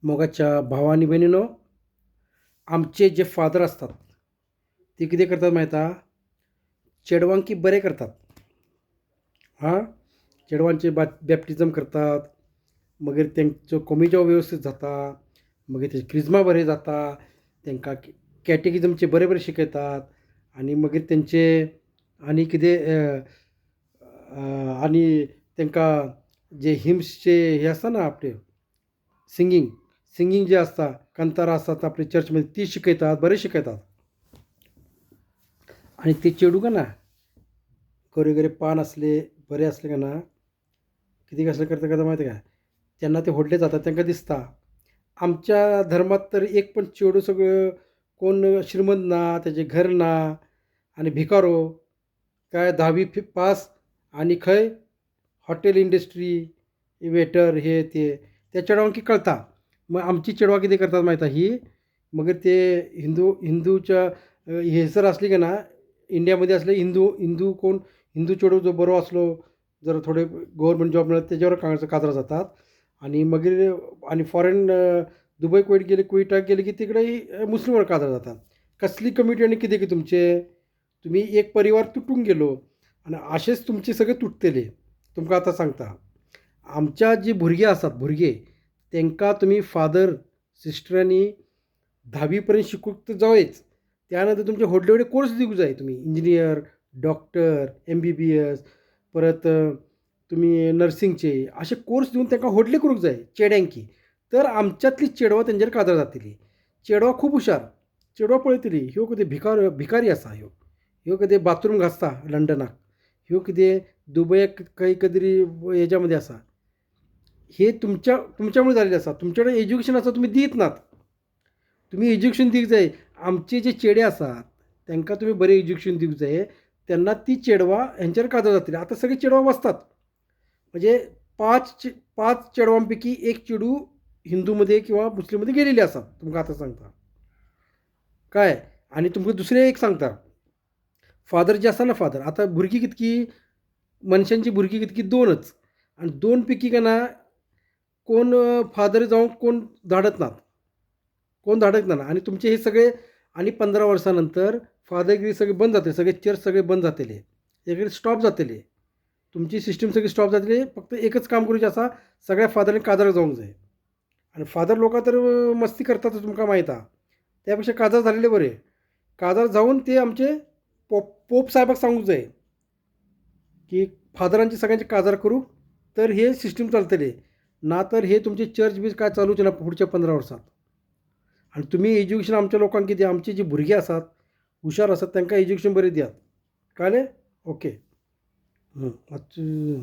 मोगाच्या भावा आनी भयणीनो, आमचे जे फादर आसतात ते कितें करतात माहीत आसा? चेडवांकी बरें करतात. आं, चेडवांचे बॅप्टिजम करतात, मागीर तेंचो कोमिजांव वेवस्थीत जाता, मागीर तेजें क्रिज्मा बरें जाता, तांकां कॅटेकिजमचें बरें बरें शिकयतात आनी मागीर तेंचे आनी कितें आनी तांकां जे हिम्सचे हे आसता न्हू आपले सिंगींग सिंगींग जें आसता, कांतारां आसतात आपले चर्चमध्ये ती शिकयतात, बरें शिकयतात. आनी ते चेडूं का ना गोरे गोरे पान आसले बरें आसले काय ना कितें कसलें करता करता माहिती काय, तेन्ना ते व्हडले जाता तांकां दिसता आमच्या धर्मांत तर एक पण चेडूं सगळं कोण श्रीमंत ना, तेजें घर ना आनी भिकारो काय धावी पास आनी खंय हॉटेल इंडस्ट्री वेटर हे ते त्या चेडवांक कळता. मागीर आमची चेडवां कितें करतात माहीत आसा ही मागीर ते हिंदू हिंदूच्या हेसर आसली काय ना इंडियामध्ये असले हिंदू हिंदू कोण हिंदू चेडो जो बरो आसलो जर थोडे गोवोरमेंट जॉब मेळत तेज्यावर काजरां जातात आनी मागीर आनी फॉरेन दुबय कुवेट गेले कुवेटाक गेले की तिकडेय मुस्लिम काजरां जातात. कसली कमिटी आनी कितें की तुमचें तुमी एक परिवार तुटून गेलो आनी अशेंच तुमचे सगळे तुटतले तुमकां आतां सांगता. आमच्या जी भुरगीं आसात भुरगे तांकां तुमी फादर सिस्टरांनी धावी पर्यंत शिकूंक तर जायच त्या नंतर तुमचे व्हडले व्हडले कोर्स दिवंक जाय तुमी engineer, doctor, M B B S, परत तुमी नर्सिंगचे अशे कोर्स दिवन तांकां व्हडले करूंक जाय चेड्यांकी. तर आमच्यांतलीं चेडवां तेंचेर काजार जातलीं. चेडवां खूब हुशार, चेडवां पळयतलीं ह्यो कितें भिकार भिकारी आसा ह्यो, ह्यो कितें बाथरूम घासता लंडनाक, ह्यो कितें दुबयाक खंय तरी हेज्या मदीं आसा. हे तुमच्या तुमच्या मुळे जाल्लें आसा. तुमचे कडेन एज्युकेशन आसा, तुमी दीत नात. तुमी एज्युकेशन दिवंक जाय. आमचे जे चेडे आसात तांकां तुमी बरें एज्युकेशन दिवंक जाय, तेन्ना ती चेडवां हेंचेर काजार जातलीं. आतां सगळीं चेडवां वचतात, म्हणजे पांच चेडवां पैकी एक चेडूं हिंदू मध्ये किंवा मुस्लीम मध्ये गेलेली आसा, तुमकां आतां सांगता. काय आनी तुमकां दुसरें एक सांगता, फादर जे आसा ना फादर, आतां भुरगीं कितकी मनशांची भुरगीं कितकी दोनच, आनी दोन पैकी काय ना कोण फादर जावंक कोण धाडत नात, कोण धाडत ना. आनी तुमचे हे सगळे आनी 15 वर्सां नंतर फादरगिरी सगळें बंद जातलें, सगळे चर्च सगळे बंद जातले, सगळे स्टॉप जातले, तुमची सिस्टम सगळी स्टॉप जातली. फक्त एकच काम करूचें आसा, सगळ्या फादरांनी काजार जावंक जाय. आनी फादर लोकां तर मस्ती करतात तुमकां माहीत आसा, त्या पेक्षा काजार जाल्ले बरें. काजार जावन ते आमचे पोप पोप साहेबाक सांगूंक जाय की फादरांचे सगळ्यांचे काजार करूंक, तर हे सिस्टम चलतली. ना तर हे तुमचे चर्च बीच काय चालूचे ना पुढच्या 15 वर्सांत. आनी तुमी एज्युकेशन आमच्या लोकांक कितें, आमची जी भुरगीं आसात हुशार आसात तांकां एज्युकेशन बरें दियात. कळ्ळें? ओके. मातशें.